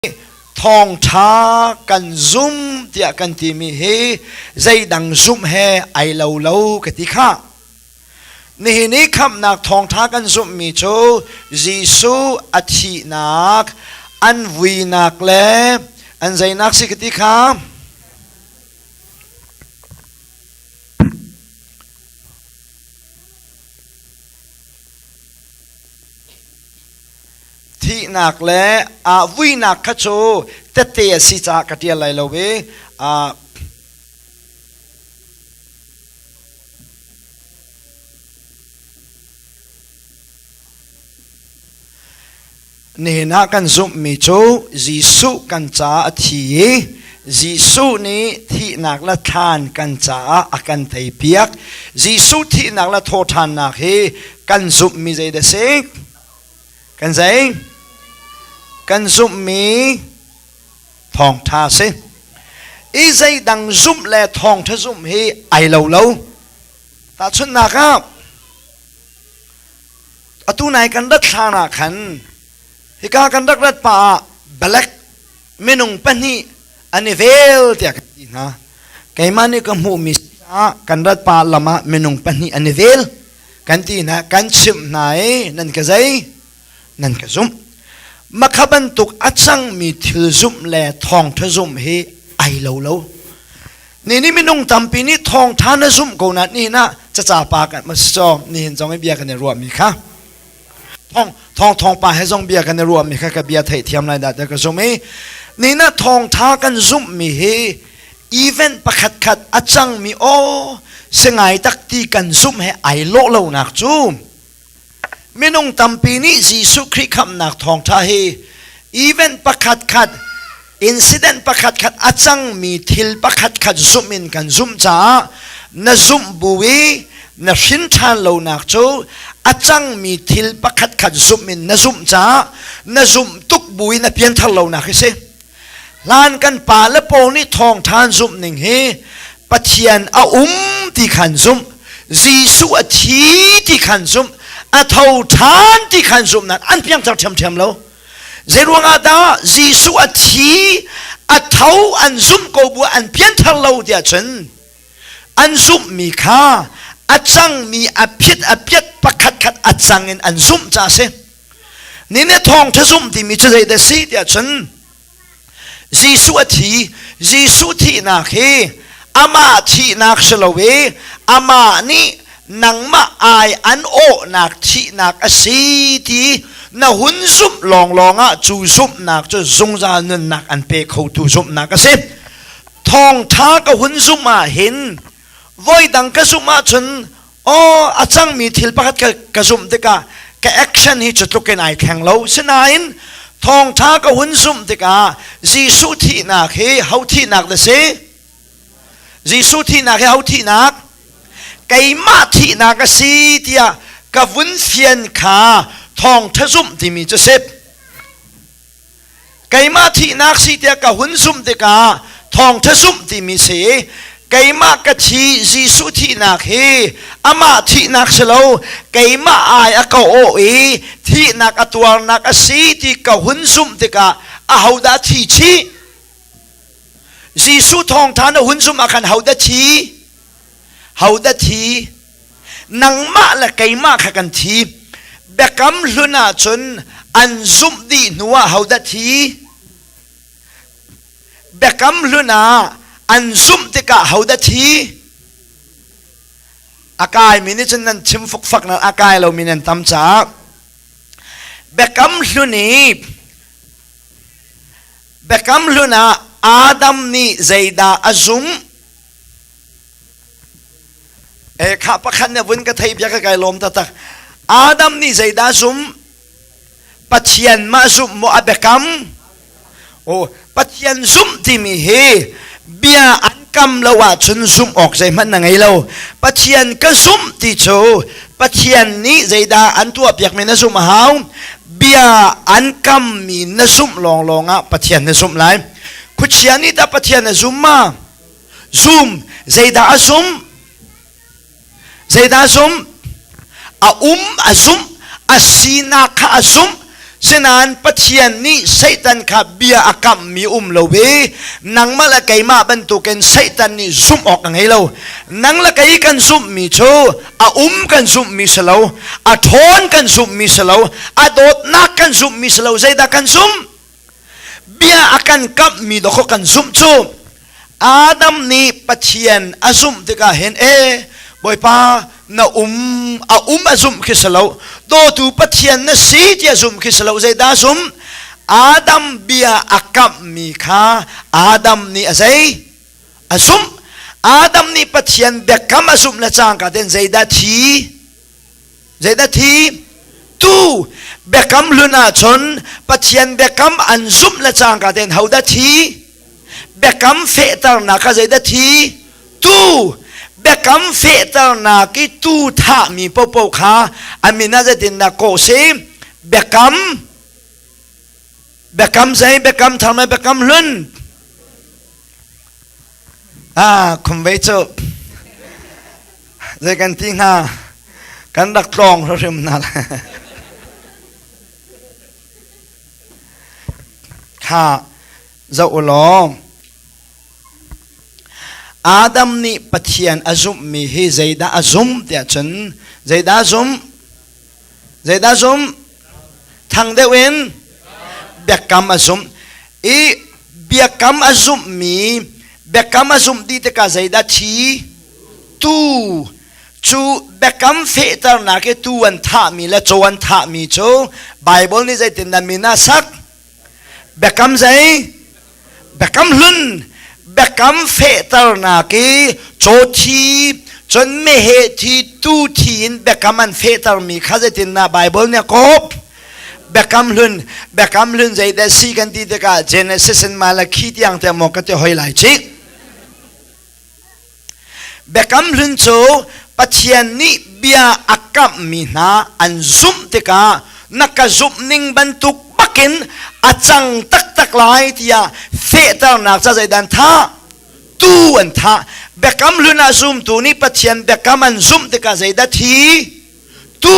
Thawngṭha kan zum tiah kan timi hi zeidang zumh he ai lo lo ka ti khah. Nihin i khamhnak thawngṭha kan zumhmi cu Jesuh a thihnak, an vuinak le an zeinak si ka ti kha. Thihnak le vuinak kha cu tette a si caah ka ṭial lai lo i nihin ah kan zumhmi cu Jesuh kan caah a thi i Jesuh nih thihnak le thlan kan caah a kan teipiak. Jesuh thihnak le thawhṭhannak hi kan zumhmi zeidah a si? Kan zei? Kan zumhmi thawngṭha si. I zeidang zumh le thawngṭha zumh hi ai lo lo. Tahchunhnak ah, atu nai kan rat hlan ah khan hika kan rak rat pa ah black minung pahnih an i vel tiah kan ti hna. Keimah nih ka hmuhmi ah kan rat pa lam ah minung pahnih an i vel. Kan ti hna, kan chimh hna i nan ka zei? Nan ka zumh. Makha bantuk a cangmi thil zumh le thawngṭha zumh hi ai lo lo. Ni ni minung tampi nih thawngṭha na zumh ko na ni na caca pa kan ma so nihin zong i bia kan i ruahmi kha thong thong thong pa he zong bia kan i ruahmi kha ka bia theih thiam lai dah ka zum i ni na thawngṭha kan zumhmi hi event pakhat khat a cangmi aw singai tak ti kan zumh he ai lawh lonak cu minung tampi nih Jesuh Khrih khamhnak thawngṭha hi event pakhat khat incident pakhat khat a cangmi thil pakhat khat zumh in kan zumh caah na zumh bu i na hrin ṭhan lonak cu a cangmi thil pakhat khat zumh in na zumh caah na zumh tuk bu i na pianthar lonak hi si. Hlan kan pa le pawl nih thawngṭha an zumh ning hi Pathian a um ti khan zumh, Jesuh a thi ti khan zumh, a tho ṭhan ti khan zumh nain an piangthar ṭhiamṭhiam lo. Zeiruang ah dah Jesuh a thi, a tho an zumh ko bu an pianthar lo tiah cun an zumhmi kha a cangmi a phit a piat pakhat khat a cang in an zumh ca a si. Ni nih thawngṭha zumh timi cu zeidah si tiah cun Jesuh a thi. Jesuh thihnak hi amah thihnak si lo i amah nih nangmah ai an awhnak thihnak a si ti na hun zumh lawnglawng ah cu zumhnak cu zungzal nunnak an pe khotu zumhnak a si. Thawngṭha ka hun zumh ah hin voidang ka zumh ahcun aw a cangmi thil pakhat ka, ka zumh tikah ka action hi cu tluk in ai thleng lo sinain thawngtha ka hun zumh tikah Jesuh thihnak hi ho thihnak na si Jesuh thihnak hi ho thihnak keimah thihnak a si tiah ka vun fian kha thawngtha zumh timi cu si Keimah thihnak si tiah ka hun zumh tikah thawngṭha zumh timi si. Keimah ka thi Jesuh thihnak hi amah thihnak si lo keimah ai a ka awh i thihnak a tuarnak a si ti ka hun zumh tikah ahodah thi chih? Jesuh thawngṭha na hun zumh ah khan hodah thi? Hodah thi? Nangmah le keimah kha kan thi. Biakam hlun ahcun an zumh dih hnu ah hodah thi? Biakam hlun ah an zumh tikah hodah thi? A kaimi nih cun nan chim fukfak nan a kai lomi nan tam caah biakam hlun i biakam hlun ah Adam nih zeidah a zumh? E kha pakhat nih vun ka thei bia ka kai lawm taktak. Adam nih zeidah zum? Pathian mah zumh maw a biakam? Oh, Pathian zumh timi hi bia an kam lo ahcun zumh awk zeihmanh na ngei lo. Pathian ka zumh ti cu Pathian nih zeidah an tuahpiakmi na zumh a hau. Bia an kammi na zumh lawnglawng ah Pathian na zumh lai. Khuachia nih tah Pathian a zum ma? Zum. Zeidah a zumh? Zeidah a zumh? A um a zumh. A sinak kha a zumh. Sinain Pathian nih Satan kha bia a kamhmi um lo i nangmah le keimah bantukin Satan nih zumh awk a ngei lo. Nang le kei kan zumhmi cu a um kan zumhmi si lo, a ṭhawn kan zumhmi si lo, a dawtnak kan zumhmi si lo, zeidah kan zumh? Bia a kan kamhmi dawkaw kan zumh cu. Adam nih Pathian a zumh tikah hin e Bawipa na um a um a zumh khi si lo dawtu Pathian na si tiah zumh khi si lo zeidah zumh Adam bia a kamhmi kha Adam nih a zei a zumh Adam nih Pathian biakam a zumh le cangka ten zeidah thi Zeidah thi? Tu biakam hlun ahcun Pathian biakam an zumh le cangka tein hodah thi? Biakam fehternak kha zeidah thi? Tu biakam fehternak i tu thahmi popo kha a min ah zeitindah kawh si? Biakam biakam zei biakam thar mai biakam hlun Ah, khum vei cu zei kan ti hnga kan rak tlawng hrim hna kha zoh u law Adam nih Pathian a zumhmi hi zeidah a zumh tiah cun zeidah a zumh zeidah a zumh thang deuh in biakam a zumh i biakam a zumhmi biakam a zumh ti tikah zeidah thi tu cu biakam fehternak i tu an thahmi le caw an thahmi cu Bible nih zeitindah min a sak biakam zei biakam hlun biakam fehternak i caw thi cun meheh thi tu thi in biakam an fehtermi kha zeitindah Bible nih a kawp biakam hlun biakam hlun zeidah si kan ti tikah Genesis in Malachi tiang te maw ka ti hoi lai cih biakam hlun cu Pathian nih bia a kamhmi hna an zumh tikah na ka zumh ning bantuk bakin a cang taktak lai tiah fehternak ca zeidah an thah tu an thah biakam hlun ah zumtu nih Pathian biakam an zumh tikah zeidah thi tu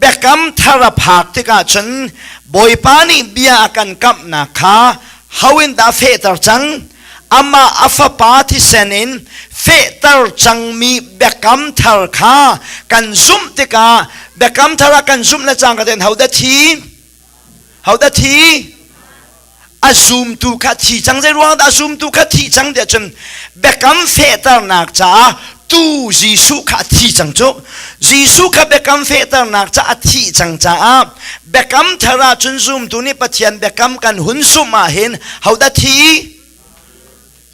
Biakam thar a phak tikah cun Bawipa nih bia a kan kamhnak kha ho in dah fehter cang? Amah a fapa thisen in fehter cangmi biakam thar kha kan zumh tikah biakam thar ah kan zumh le cangka tein hodah thi? Hodah thi? A zumtu kha thi cang zei ruang dah a zumtu kha thi cang tiah cun biakam fehternak caah tu Jesuh kha a thi cang cu Jesuh kha biakam fehternak caah a thih cang caah biakam thar ah cun zumtu nih Pathian biakam kan hun zumh ah hin hodah thi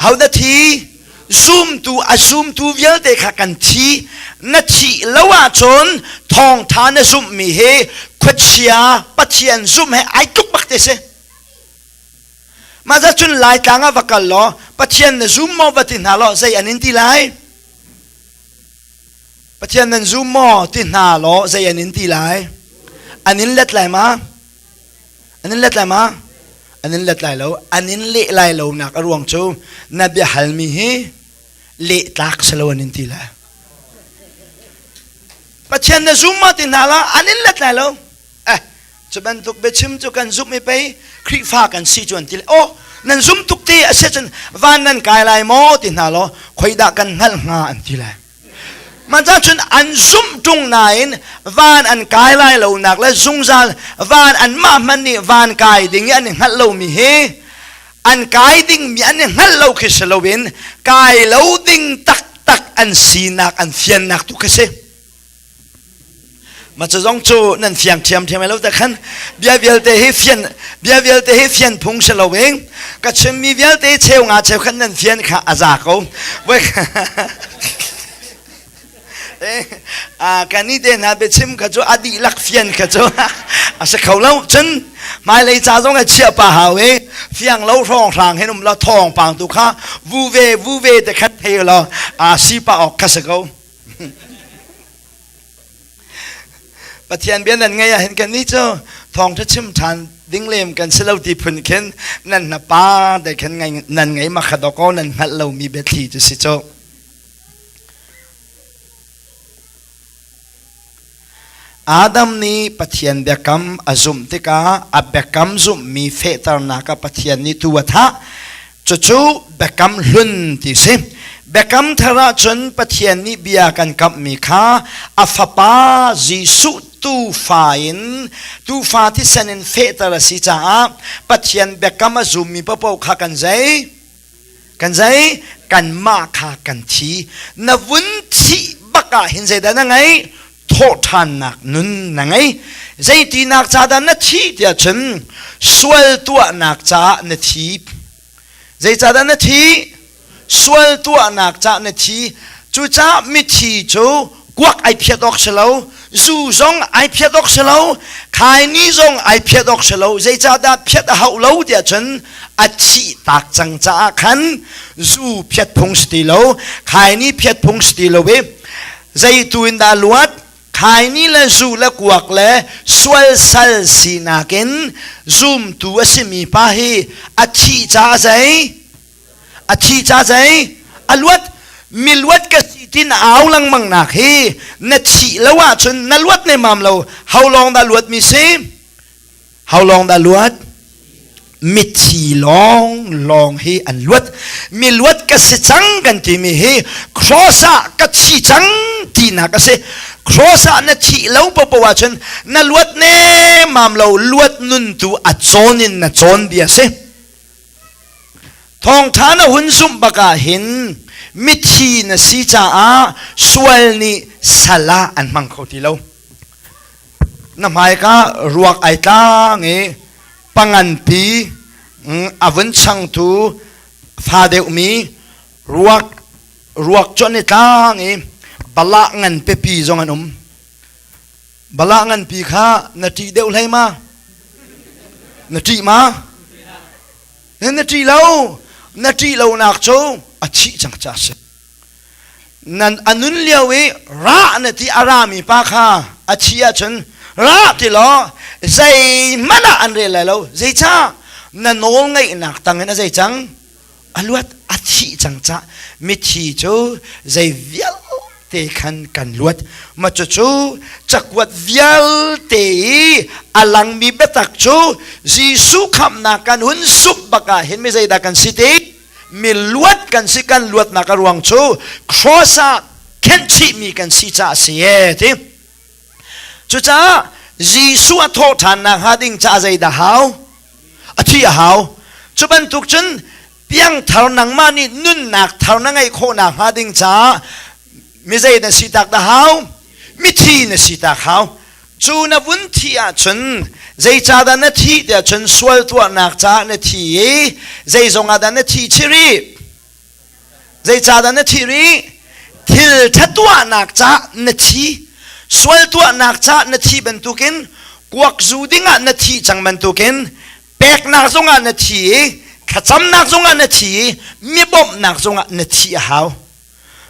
hodah thi zumtu a zumtu vialte kha kan thi na thih lo ahcun thawngtha na zumhmi hi khuachia Pathian zumh he ai tluk bak te si Mah cun Laitlang ah va kal law Pathian na zum maw va ti hna law zei an in ti lai? Pathian nan zum maw ti hna law zei an in ti lai? An in let lai ma? An in let lai ma? An in let lai lo. An in leh lai lo nak a ruang cu na bia halmi hi leh tlak si lo an in ti lai. Pathian na zum maw ti hna la an in let lai lo. Eh, cu bantuk biachim cu kan zumh i pei Khrihfa kan si cu an ti le oh nan zum tuk ti a si cun van nan kai lai maw ti hna law khoidah kan hngalh hnga an ti lai man cun an zumh ṭung nain van an kai lai lonak le zungzal van an mah hmanh nih van kai ding i an i hngalh lomi hi an kai dingmi an i hngalh lo khi si loin kai lo ding taktak an sinak an fiannak tu khi si Ma cu zong cu nan fiang thiam thiam lo te khan bia vialte hi fian bia vialte hi fian phung si lo ing ka chimmi vialte cheu nga cheu khan nan fian kha a za ko voi a kan ni te hna biachim kha cu a dihlak fian kha cu a si kho lo cun hmailei ca zong a chia pa hau i fiang lo hrawng hrang hin um la thawng pang tu kha vu ve vu ve te khat thei lo a si pa ok kha si ko Pathian bia nan ngeih ahhin kan nih cu thawngṭha chim ṭhan ding lem kan si lo ti phun khin nan hnapa te khin nan ngei ma kha dawkaw nan hngalh lomi biathli cu si cu. Adam nih Pathian biakam a zumh tikah a biakam zumhmi fehternak ah Pathian nih tuu a thah. Cucu biakam hlun ti si. Biakam thar ahcun Pathian nih bia kan kamhmi kha a fapa Jesuh tuufa in tuufa thisen in fehter a si caah Pathian biakam a zummi paohpaoh kha kan zei? Kan zei? Kanmah kha kan thi. Na vun thih bak ah hin zeidah na ngeih? Thawhṭhannak nun na ngei. Zeitinak ca dah na thih tiah cun sual tuahnak caah na thi. Zeicahdah na thih? Sual tuahnak caah na thi. Cucaah mithi cu kuak ai phiat awk si lo, zu zong ai phiat awk si lo, khaini zong ai phiat awk si lo. Zeicahdah phiat a hauh lo tiah cun a thih tak cang caah khan zu phiat phung si ti lo, khaini phiat phung si ti lo i zeitu in dah luat? Khaini le zu le kuak le sualsal sinak in zumtu a simi pa hi a thih caah zei? A thi ca zei? A luat. Mi luat ka si ti na au lengmang nak hi na thih lo ahcun na luat nemam lo. How long dah luat mi si? How long dah luat? Mithi lawng lawng hi an luat. Mi luat ka si cang kan timi hi cross ah ka thi cang tinak a si. Cross ah na thih lo popo ahcun na luat nemam lo luat nun tu a cawn in na cawn bia si. Thawngṭha na hun zumh bak ah hin mithi na si caah sual nih sal ah an hmang kho ti lo. Na hmaika ruak ai tlang i panganpi a vun changtu fa deuhmi ruak ruak cu an i tlang i balah ngan pipi zong an um. Balah nganpi kha na ṭih deuh hlei ma? Na ṭih ma? Na ṭih lo. Na ṭih lonak cu a thih cang ca si. Nan a nun lio i ra na ti a rami pa kha a thi ahcun ra ti law zeihmanh ah an rel lai lo. Zeicah? Na nawl ngeihnak tangin a zei cang? A luat a thih cang cah mithi cu zei vialte khan kan luat. Ma cucu cakuat vialte i a langmi biatak cu Jesuh khamhnak kan hun zumh bak ah hin mi zeidah kan si ti? Mi luat kan si kan luatnak a ruang cu cross ah khenhchihmi kan si caah a si e ti. Cucaah Jesuh a thawhṭhannak hnga ding caah zeidah hau? A thih a hau. Cu bantuk cun piangthar nangmah nih nunnak thar na ngeih khawhnak hnga ding caah mizei na si tak dah hau? Mithi na si tak hau. Cu na vun thih ahcun zeicahdah na thih tiah cun sual tuahnak caah na thi i zeizong ah dah na thi chih rih? Zeicahdah na thih rih? Thil ṭha tuahnak caah na thi. Sual tuahnak caah na thi bantukin kuak zu dingah na thih cang bantukin peknak zongah na thi i thlacamnak zongah na thi i mi bawmhnak zongah na thih a hau.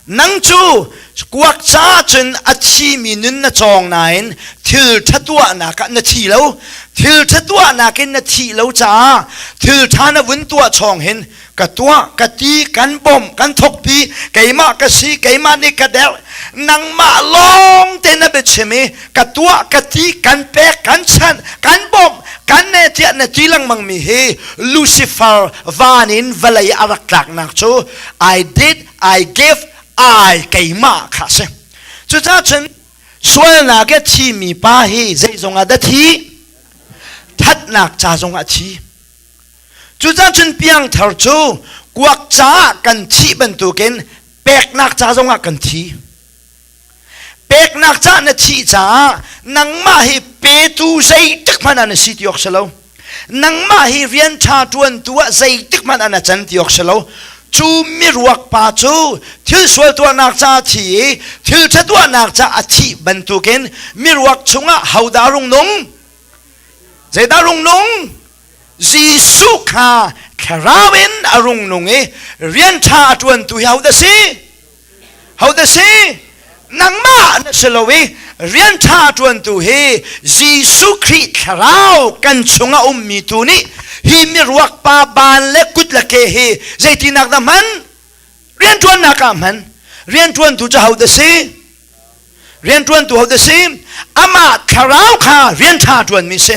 Nang cu kuak caah cun a thimi nun na cawng nain thil ṭha tuahnak ah na thi lo. Thil ṭha tuahnak in na thih lo caah thil ṭha na vun tuah chawng hin ka tuah ka ti kan bawmh kan thawkpi keimah ka si keimah nih ka derh nangmah lawng te na biachim i ka tuah ka ti kan pek kan chanh kan bawmh kan ne tiah na ti lengmang mi hi Lucifer van in vawlei a rak tlaknak cu I did I give I keimah kha si cucaah cun sualnak i thimi pa hi zeizong ah dah thi thatnak ca zong ah thi Cucaah cun piangthar cu kuak caah kan thih bantukin peknak ca zongah kan thi. Peknak ca na thih caah nangmah hi petu zeitik hmanh ah na si ti awk si lo. Nangmah hi rian ṭha ṭuantu ah zeitik hmanh ah na can ti awk si lo. Cu miruak pa cu thil sual tuahnak ca a thi i thil ṭha tuahnak ca a thih bantukin miruak chungah hodah rung nung? Zeidah rung nung? Jesuh kha thlarau in a rung nung i rian ṭha a ṭuantu hi hodah si? Hodah si? Nangmah na si lo i rian ṭha a ṭuantu hi Jesuh Khrih thlarau kan chungah ummi tu nih hi miruak pa baan le kut le ke hi zeitinak dah hman? Rianṭuannak ah hman. Rianṭuantu cu hodah si? Rianṭuantu ho dah si? Amah thlarau kha rian ṭha ṭuanmi si.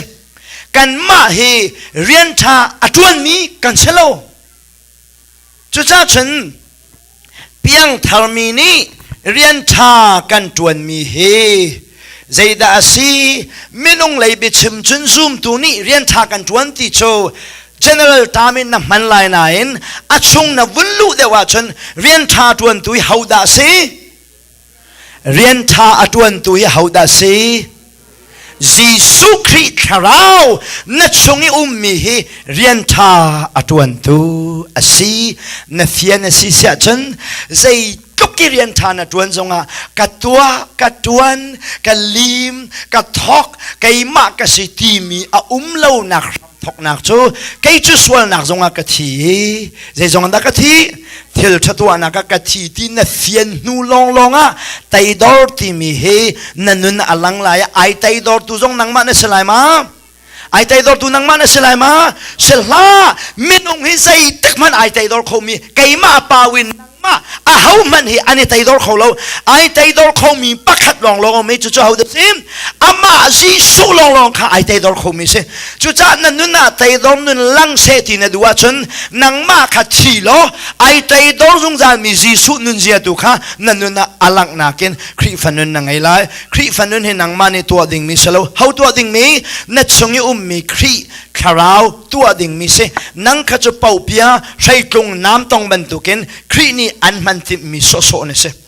Kanmah hi rian ṭha a ṭuanmi kan si lo. Cucaah cun piangtharmi nih rian ṭha kan ṭuanmi hi zeidah a si? Minung lei biachim cun zumtu nih rian ṭha kan ṭuan ti cu general term in na hman lai nain a chung na vun luh deuh ahcun rian ṭha ṭuantu hi hodah a si? Rian ṭha a ṭuantu hi hodah a si? Jesuh Khrih thlarau na chung i ummi hi rian ṭha a ṭuantu a si. Na fian a si siah cun zeitluk i rian ṭha na ṭuan zongah ka tuah, ka ṭuan, ka lim, ka thawk, keimah ka si timi a um lonak thawknak cu kei cu sualnak zongah ka thi i zeizong dah ka thi thil ṭha tuahnak ah ka thi ti na fian hnu lawnglawng ah teidor timi hi na nun a lang lai ai teidor tu zong nangmah na si lai ma ai teidor tu nangmah na si lai ma si hlah minung hi zeitik hmanh ai teidor khomi keimah pawin nangmah aho hmanh hi an i teidor kho lo ai teidor khomi pakhat lawnglawng um i cucu ho dah si amah Jesuh lawnglawng kha ai teidor khomi si cucaah na nun ah teidor nun lang seh ti na duh ahcun nangmah kha thi law ai teidor zungzalmi Jesuh nunzia tu kha na nun ah a langhnak in Khrihfa nun na ngei lai Khrihfa nun hi nangmah nih tuah dingmi si lo ho tuah dingmi na chung i ummi Khrih thlarau tuah dingmi si nang kha cu popia hreitlung namtong bantukin Khrih nih an hman timhmi sawhsawh na si.